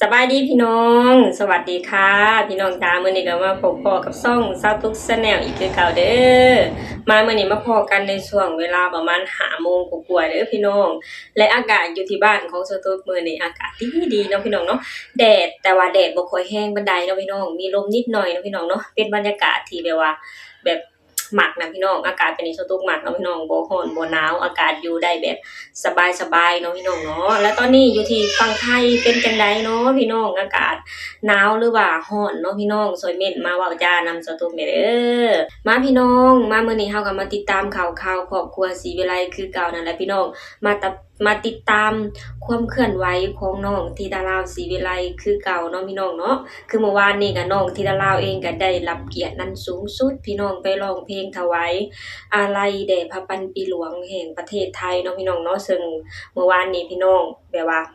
ສະບາຍດີພີ່ນ້ອງ ສະຫວັດດີຄ່ະພີ່ນ້ອງຈ້າ ມື້ນີ້ກໍມາພົບພໍ້ກັບຊ່ອງສາວຕຸກ Channel ອີກຄືເກົ່າເດີ້. ມາມື້ນີ້ມາພໍ້ກັນໃນຊ່ວງເວລາປະມານຫ້າໂມງກວ່າໆເດີ້ພີ່ນ້ອງ ແລະ ອາກາດຢູ່ທີ່ບ້ານຂອງສາວຕຸກມື້ນີ້ອາກາດດີໆເນາະພີ່ນ້ອງເນາະ ແດດ ແຕ່ວ່າແດດບໍ່ຄ່ອຍແຮງປານໃດເນາະພີ່ນ້ອງ ມີລົມນິດໜ້ອຍເນາະພີ່ນ້ອງເນາະ ເປັນບັນຍາກາດທີ່ແບບວ່າ ແບບ ມັກນະພີ່ນ້ອງ ອາກາດແບບນີ້ສາວຕຸກມັກເນາະພີ່ນ້ອງ ບໍ່ຮ້ອນບໍ່ໜາວ ອາກາດຢູ່ໄດ້ແບບສະບາຍໆເນາະພີ່ນ້ອງເນາະ. ແລະຕອນນີ້ຢູ່ທີ່ຝັ່ງໄທເປັນຈັ່ງໃດເນາະພີ່ນ້ອງ ອາກາດໜາວ ຫຼືວ່າຮ້ອນເນາະພີ່ນ້ອງ ຊ່ວຍເມັ້ນມາເວົ້າຈານຳສາວຕຸກແດ່ເດີ້. ມາພີ່ນ້ອງ ມາມື້ນີ້ເຮົາກໍມາຕິດຕາມຂ່າວຄາວຄອບຄົວສີວິໄລຄືເກົ່ານັ້ນແຫຼະພີ່ນ້ອງ ມາຕະ ມາຕິດຕາມຄວາມເຄື່ອນໄຫວຂອງນ້ອງທິດາລາວ ສີວິໄລ ຄືເກົ່າເນາະພີ່ນ້ອງເນາະ. ຄືມື້ວານນີ້ກະນ້ອງທິດາລາວເອງກະໄດ້ຮັບກຽດອັນສູງສຸດພີ່ນ້ອງ ໄປຮ້ອງເພງຖວາຍອາໄລແດ່ພະພັນປີຫຼວງແຫ່ງປະເທດໄທເນາະພີ່ນ້ອງເນາະ. ເຊິ່ງມື້ວານນີ້ພີ່ນ້ອງ ແບບວ່າ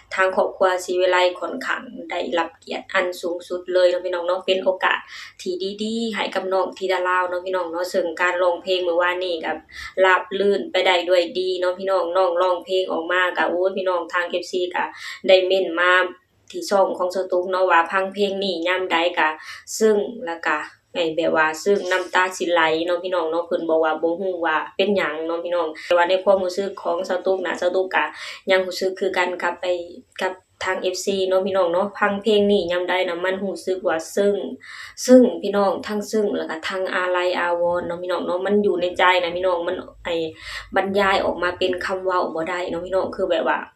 ທາງຄອບຄົວສີວິໄລຂ້ອນຂ້າງໄດ້ຮັບກຽດອັນສູງສຸດເລີຍເນາະພີ່ນ້ອງເນາະ ເປັນໂອກາດທີ່ດີໆໃຫ້ກັບນ້ອງທິດາລາວເນາະພີ່ນ້ອງເນາະ. ເຊິ່ງການຮ້ອງເພງມື້ວານນີ້ກະລາບລື່ນໄປໄດ້ດ້ວຍດີເນາະພີ່ນ້ອງ. ນ້ອງຮ້ອງເພງອອກມາກະ ໂອ້ຍ ພີ່ນ້ອງ ທາງເອັຟຊີກະໄດ້ເມັ້ນມາທີ່ຊ່ອງຂອງສາວຕຸກເນາະ ວ່າຟັງເພງນີ້ຍາມໃດກະຊຶ້ງ ແລ້ວກະ ໃຫ້ແບບວ່າຊຶ້ງ ນ້ຳຕາຊິໄຫຼເນາະພີ່ນ້ອງເນາະ. ເພິ່ນບອກວ່າບໍ່ຮູ້ວ່າເປັນຫຍັງເນາະພີ່ນ້ອງ ແຕ່ວ່າໃນຄວາມຮູ້ສຶກຂອງສາວຕຸກນະ ສາວຕຸກກະຍັງຮູ້ສຶກຄືກັນກັບໄປ ກັບທາງເອັຟຊີເນາະພີ່ນ້ອງເນາະ. ຟັງເພງນີ້ຍາມໃດນະ ມັນຮູ້ສຶກວ່າຊຶ້ງ ຊຶ້ງພີ່ນ້ອງ ທັງຊຶ້ງ ແລ້ວກະທັງອາໄລອາວອນເນາະພີ່ນ້ອງເນາະ. ມັນຢູ່ໃນໃຈນະພີ່ນ້ອງ ມັນ ໄອ້ ບັນຍາຍອອກມາເປັນຄຳເວົ້າບໍ່ໄດ້ເນາະພີ່ນ້ອງ ຄືແບບວ່າ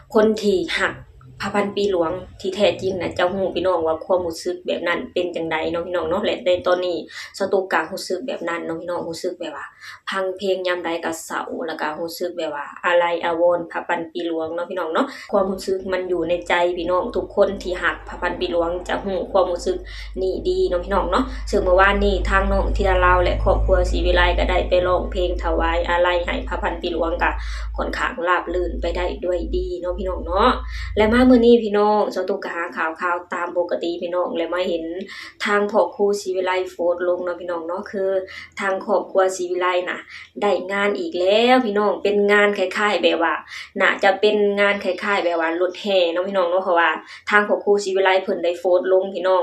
ຄົນທີ່ຮັກພະພັນປີຫຼວງທີ່ແທ້ຈິງນະ ຈະຮູ້ພີ່ນ້ອງວ່າຄວາມຮູ້ສຶກແບບນັ້ນເປັນຈັ່ງໃດເນາະພີ່ນ້ອງເນາະ. ແລະໃນຕອນນີ້ສາວຕຸກກະຮູ້ສຶກແບບນັ້ນເນາະພີ່ນ້ອງ ຮູ້ສຶກແບບວ່າ ຟັງເພງຍາມໃດກະເສົ້າ ແລ້ວກະຮູ້ສຶກແບບວ່າອາໄລອາວອນພະພັນປີຫຼວງເນາະພີ່ນ້ອງເນາະ. ຄວາມຮູ້ສຶກມັນຢູ່ໃນໃຈພີ່ນ້ອງ ທຸກຄົນທີ່ຮັກພະພັນປີຫຼວງຈະຮູ້ຄວາມຮູ້ສຶກນີ້ດີເນາະພີ່ນ້ອງເນາະ. ເຊິ່ງມື້ວານນີ້ທາງນ້ອງທິດາລາວ ແລະ ຄອບຄົວສີວິໄລກະໄດ້ໄປຮ້ອງເພງຖວາຍອາໄລໃຫ້ພະພັນປີຫຼວງ ກະຂ້ອນຂ້າງລາບລື່ນໄປໄດ້ດ້ວຍດີເນາະພີ່ນ້ອງເນາະ. ແລະມາມື້ນີ້ພີ່ນ້ອງ ສາວຕຸກກະຫາຂ່າວຄາວຕາມປົກກະຕິພີ່ນ້ອງ ແລະມາເຫັນທາງພໍ່ຄູສີວິໄລໂພສລົງເນາະພີ່ນ້ອງເນາະ ຄືທາງຄອບຄົວສີວິໄລນະ ໄດ້ງານອີກແລ້ວພີ່ນ້ອງ ເປັນງານຄ້າຍໆແບບວ່າ ໜ້າຈະເປັນງານຄ້າຍໆແບບວ່າລົດແຫ່ເນາະພີ່ນ້ອງເນາະ ເພາະວ່າທາງພໍ່ຄູສີວິໄລເພິ່ນໄດ້ໂພສລົງພີ່ນ້ອງ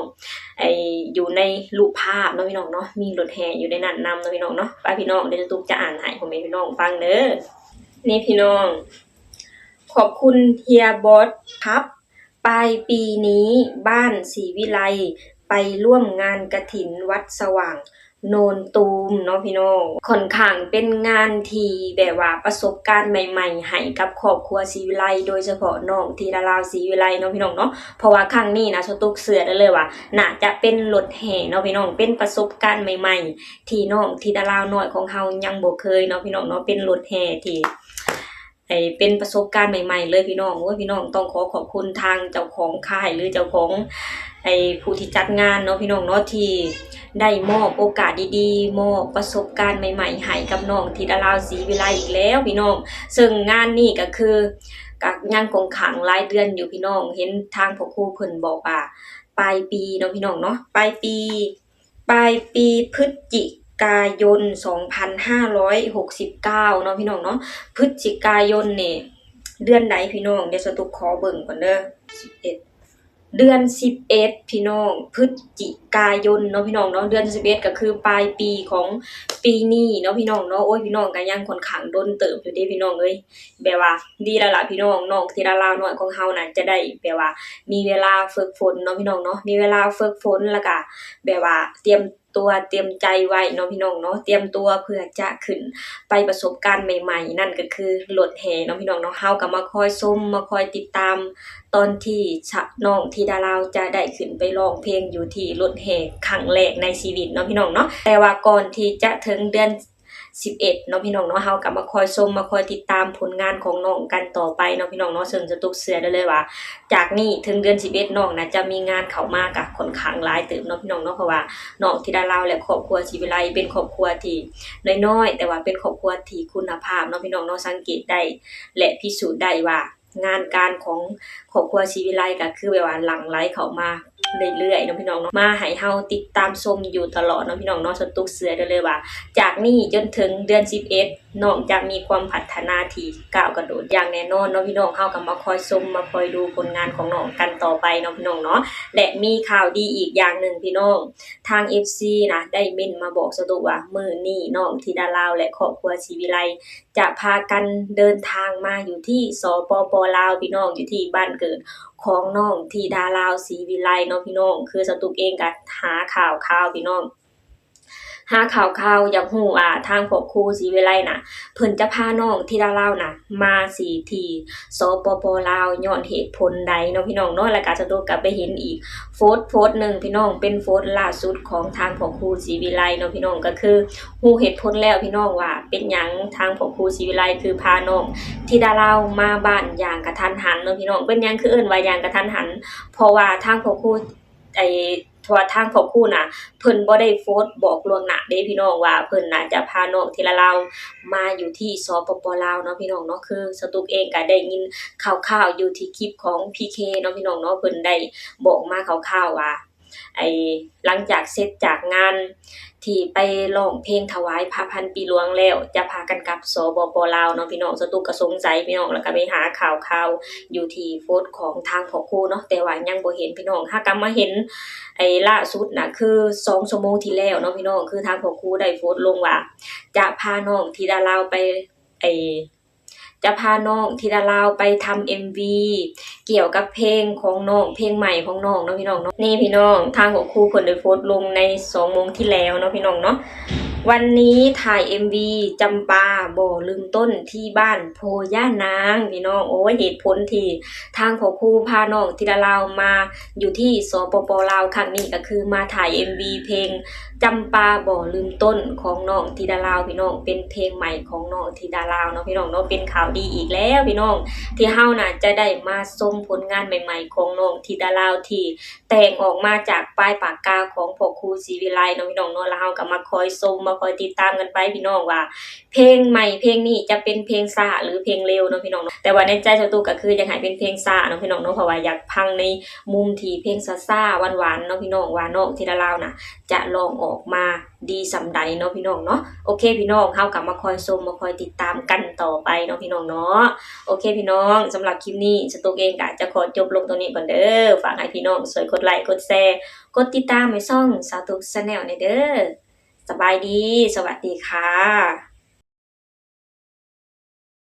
ໄອ້ ຢູ່ໃນຮູບພາບເນາະພີ່ນ້ອງເນາະ ມີລົດແຫ່ຢູ່ໃນນັ້ນນຳເນາະພີ່ນ້ອງເນາະ. ໄປພີ່ນ້ອງ ດຽວສາວຕຸກຈະອ່ານໃຫ້ພໍ່ແມ່ພີ່ນ້ອງຟັງເດີ້. ນີ້ພີ່ນ້ອງ ຂອບຄຸນເຮຍບອດຄັບ ປາຍປີນີ້ບ້ານສີວິໄລ ໄປຮ່ວມງານກະຖິນວັດສະຫວ່າງໂນນຕູມເນາະພີ່ນ້ອງ. ຂ້ອນຂ້າງເປັນງານທີ່ແບບວ່າປະສົບການໃໝ່ໆໃຫ້ກັບຄອບຄົວສີວິໄລ ໂດຍສະເພາະນ້ອງທິດາລາວສີວິໄລເນາະພີ່ນ້ອງເນາະ. ເພາະວ່າຄັ້ງນີ້ນະ ສາວຕຸກເຊື່ອໄດ້ເລີຍວ່າໜ້າຈະເປັນລົດແຫ່ເນາະພີ່ນ້ອງ ເປັນປະສົບການໃໝ່ໆ ທີ່ນ້ອງທິດາລາວນ້ອຍຂອງເຮົາຍັງບໍ່ເຄີຍເນາະພີ່ນ້ອງເນາະ. ເປັນລົດແຫ່ທີ່ ໄອ້ ເປັນປະສົບການໃໝ່ໆເລີຍພີ່ນ້ອງ. ໂອ້ຍ ພີ່ນ້ອງ ຕ້ອງຂໍຂອບຄຸນທາງເຈົ້າຂອງຄ້າຍ ຫຼື ເຈົ້າຂອງ ໄອ້ ຜູ້ທີ່ຈັດງານເນາະພີ່ນ້ອງເນາະ ທີ່ໄດ້ມອບໂອກາດດີໆ ມອບປະສົບການໃໝ່ໆໃຫ້ກັບນ້ອງທິດາລາວສີວິໄລອີກແລ້ວພີ່ນ້ອງ. ເຊິ່ງງານນີ້ກະຄື ກະຍັງຄົງຄ້າງຫຼາຍເດືອນຢູ່ພີ່ນ້ອງ ເຫັນທາງພໍ່ຄູເພິ່ນບອກວ່າປາຍປີເນາະພີ່ນ້ອງເນາະ ປາຍປີ ປາຍປີພຶດຈິກາຍົນ ສອງພັນຫ້າຮ້ອຍຫົກສິບເກົ້າເນາະພີ່ນ້ອງເນາະ. ພຶດຈິກາຍົນນີ້ເດືອນໃດພີ່ນ້ອງ? ດຽວສາວຕຸກຂໍເບິ່ງກ່ອນເດີ. ສິບເອັດ ເດືອນສິບເອັດພີ່ນ້ອງ ພຶດຈິກາຍົນເນາະພີ່ນ້ອງເນາະ. ເດືອນສິບເອັດກໍຄືປາຍປີຂອງປີນີ້ເນາະພີ່ນ້ອງເນາະ. ໂອ້ຍ ພີ່ນ້ອງ ກໍຍັງຂ້ອນຂ້າງດົນເຕີບຢູ່ເດ້ພີ່ນ້ອງເອີຍ. ແບບວ່າດີແລ້ວລະພີ່ນ້ອງ ນ້ອງທິດາລາວນ້ອຍຂອງເຮົານະ ຈະໄດ້ແບບວ່າມີເວລາຝຶກຝົນເນາະພີ່ນ້ອງເນາະ ມີເວລາຝຶກຝົນ ແລ້ວກະແບບວ່າຕຽມຕົວຕຽມໃຈໄວ້ເນາະພີ່ນ້ອງເນາະ ຕຽມຕົວເພື່ອຈະຂຶ້ນໄປປະສົບການໃໝ່ໆ ນັ້ນກໍຄືລົດແຫ່ເນາະພີ່ນ້ອງເນາະ. ເຮົາກໍມາຄອຍຊົມ ມາຄອຍຕິດຕາມ ຕອນທີ່ ຊະ ນ້ອງທິດາລາວຈະໄດ້ຂຶ້ນໄປຮ້ອງເພງຢູ່ທີ່ລົດແຫ່ຄັ້ງແລກໃນຊີວິດເນາະພີ່ນ້ອງເນາະ. ແຕ່ວ່າກ່ອນທີ່ຈະເຖິງເດືອນ ສິບເອັດເນາະພີ່ນ້ອງເນາະ ເຮົາກໍມາຄອຍຊົມ ມາຄອຍຕິດຕາມຜົນງານຂອງນ້ອງກັນຕໍ່ໄປເນາະພີ່ນ້ອງເນາະ. ເຊິ່ງສາວຕຸກເຊື່ອໄດ້ເລີຍວ່າ ຈາກນີ້ເຖິງເດືອນສິບເອັດ ນ້ອງໜ້າຈະມີງານເຂົ້າມາກະຂ້ອນຂ້າງຫຼາຍເຕີບເນາະພີ່ນ້ອງເນາະ. ເພາະວ່ານ້ອງທິດາລາວ ແລະ ຄອບຄົວສີວິໄລ ເປັນຄອບຄົວທີ່ນ້ອຍໆ ແຕ່ວ່າເປັນຄອບຄົວທີ່ຄຸນນະພາບເນາະພີ່ນ້ອງເນາະ. ສັງເກດໄດ້ ແລະ ພິສູດໄດ້ວ່າ ງານການຂອງຄອບຄົວສີວິໄລກໍຄືແບບວ່າຫຼັ່ງໄຫຼເຂົ້າມາເລື້ອຍໆເນາະພີ່ນ້ອງເນາະ ມາໃຫ້ເຮົາຕິດຕາມຊົມຢູ່ຕະຫຼອດເນາະພີ່ນ້ອງເນາະ. ສາວຕຸກເຊື່ອໄດ້ເລີຍວ່າ ຈາກນີ້ຈົນເຖິງເດືອນສິບເອັດ ນ້ອງຈະມີຄວາມພັດທະນາທີ່ກ້າວກະໂດດຢ່າງແນ່ນອນເນາະພີ່ນ້ອງ. ເຮົາກໍມາຄອຍຊົມ ມາຄອຍດູຜົນງານຂອງນ້ອງກັນຕໍ່ໄປເນາະພີ່ນ້ອງເນາະ. ແລະ ມີຂ່າວດີອີກຢ່າງໜຶ່ງພີ່ນ້ອງ, ທາງເອັຟຊີນະ ໄດ້ເມັ້ນມາບອກສະຕຸກວ່າ ມື້ນີ້ນ້ອງທິດາລາວ ແລະ ຄອບຄົວສີວິໄລ ຈະພາກັນເດີນທາງມາຢູ່ທີ່ ສປປ ລາວ ພີ່ນ້ອງ, ຢູ່ທີ່ບ້ານເກີດຂອງນ້ອງທິດາລາວ ສີວິໄລເນາະພີ່ນ້ອງ. ຄືສະຕຸກເອງກໍຫາຂ່າວຄາວພີ່ນ້ອງ ຫາຂ່າວຄາວ ຢາກຮູ້ວ່າທາງພໍ່ຄູສີວິໄລນະ ເພິ່ນຈະພານ້ອງທິດາລາວນະ ມາສີທີ່ ສປປ ລາວ ຍ້ອນເຫດຜົນໃດເນາະພີ່ນ້ອງເນາະ. ແລ້ວກະສະຕຸກກໍໄປເຫັນອີກໂພສໂພສໜຶ່ງພີ່ນ້ອງ, ເປັນໂພສລ່າສຸດຂອງທາງພໍ່ຄູສີວິໄລເນາະພີ່ນ້ອງ. ກໍຄືຮູ້ເຫດຜົນແລ້ວພີ່ນ້ອງວ່າເປັນຫຍັງທາງພໍ່ຄູສີວິໄລຄືພານ້ອງທິດາລາວມາບ້ານຢ່າງກະທັນຫັນເນາະພີ່ນ້ອງ. ເປັນຫຍັງຄືເອີ້ນວ່າຢ່າງກະທັນຫັນ? ເພາະວ່າທາງພໍ່ຄູ ໄອ້ ເພາະວ່າທາງຄອບຄົວນະ ເພິ່ນບໍ່ໄດ້ໂພສບອກລ່ວງໜ້າເດ້ພີ່ນ້ອງ ວ່າເພິ່ນນະຈະພານ້ອງທິດາລາວມາຢູ່ທີ່ ສປປ ລາວ ເນາະພີ່ນ້ອງເນາະ. ຄືສະຕຸກເອງກະໄດ້ຍິນຂ່າວໆຢູ່ທີ່ຄລິບຂອງ ພີເຄ ເນາະພີ່ນ້ອງເນາະ, ເພິ່ນໄດ້ບອກມາຂ່າວໆວ່າ ໄອ້ ຫຼັງຈາກເສັດຈາກງານທີ່ໄປຮ້ອງເພງຖວາຍພະພັນປີຫຼວງແລ້ວ ຈະພາກັນກັບ ສປປ ລາວ ເນາະພີ່ນ້ອງ. ສະຕຸກກໍສົງໄສພີ່ນ້ອງ ແລ້ວກໍໄປຫາຂ່າວຄາວຢູ່ທີ່ໂພສຂອງທາງພໍ່ຄູເນາະ, ແຕ່ວ່າຍັງບໍ່ເຫັນພີ່ນ້ອງ. ຫາກະມາເຫັນ ໄອ້ ລ່າສຸດນະ ຄືສອງຊົ່ວໂມງທີ່ແລ້ວເນາະພີ່ນ້ອງ, ຄືທາງພໍ່ຄູໄດ້ໂພສລົງວ່າ ຈະພານ້ອງທິດາລາວໄປ ໄອ້ ຈະພານ້ອງທິດາລາວໄປທຳເອັມວີ ກ່ຽວກັບເພງຂອງນ້ອງ ເພງໃໝ່ຂອງນ້ອງເນາະພີ່ນ້ອງເນາະ. ນີ້ພີ່ນ້ອງ ທາງຄອບຄົວເພິ່ນໄດ້ໂພສລົງໃນສອງໂມງທີ່ແລ້ວເນາະພີ່ນ້ອງເນາະ. ວັນນີ້ຖ່າຍເອັມວີ ຈຳປາບໍ່ລືມຕົ້ນທີ່ບ້ານໂພຍານາງ ພີ່ນ້ອງ. ໂອ້ຍ ເຫດຜົນທີ່ທາງຄອບຄົວພານ້ອງທິດາລາວມາຢູ່ທີ່ ສປປ ລາວ ຄັ້ງນີ້ ກໍຄືມາຖ່າຍເອັມວີເພງ ຈຳປາບໍ່ລືມຕົ້ນຂອງນ້ອງທິດາລາວ ພີ່ນ້ອງ, ເປັນເພງໃໝ່ຂອງນ້ອງທິດາລາວເນາະພີ່ນ້ອງເນາະ. ເປັນຂ່າວດີອີກແລ້ວພີ່ນ້ອງ ທີ່ເຮົານະຈະໄດ້ມາຊົມຜົນງານໃໝ່ໆຂອງນ້ອງທິດາລາວ ທີ່ແຕ່ງອອກມາຈາກປາຍປາກກາຂອງພໍ່ຄູສີວິໄລເນາະພີ່ນ້ອງເນາະ. ແລ້ວເຮົາກໍມາຄອຍຊົມ ມາຄອຍຕິດຕາມກັນໄປພີ່ນ້ອງ ວ່າເພງໃໝ່ເພງນີ້ຈະເປັນເພງຊ້າ ຫຼື ເພງເລັວເນາະພີ່ນ້ອງເນາະ. ແຕ່ວ່າໃນໃຈສະຕຸກກໍຄືຢາກໃຫ້ເປັນເພງຊ້າເນາະພີ່ນ້ອງເນາະ, ເພາະວ່າຢາກຟັງໃນມຸມທີ່ເພງຊ້າໆ ຫວານໆເນາະພີ່ນ້ອງ ວ່ານ້ອງທິດາລາວນະ ຈະຮ້ອງອອກມາດີສ່ຳໃດເນາະພີ່ນ້ອງເນາະ. ໂອເຄພີ່ນ້ອງ ເຮົາກໍມາຄອຍຊົມ ມາຄອຍຕິດຕາມກັນຕໍ່ໄປເນາະພີ່ນ້ອງເນາະ. ໂອເຄພີ່ນ້ອງ ສຳລັບຄລິບນີ້ ສະຕຸກເອງກໍຈະຂໍຈົບລົງຕົງນີ້ກ່ອນເດີ. ຝາກໃຫ້ພີ່ນ້ອງຊ່ວຍກົດໄລ ກົດແຊ ກົດຕິດຕາມໃຫ້ຊ່ອງສາວຕຸກ Channel ແດ່ເດີ. ສະບາຍດີ ສະຫວັດດີຄ່ະ.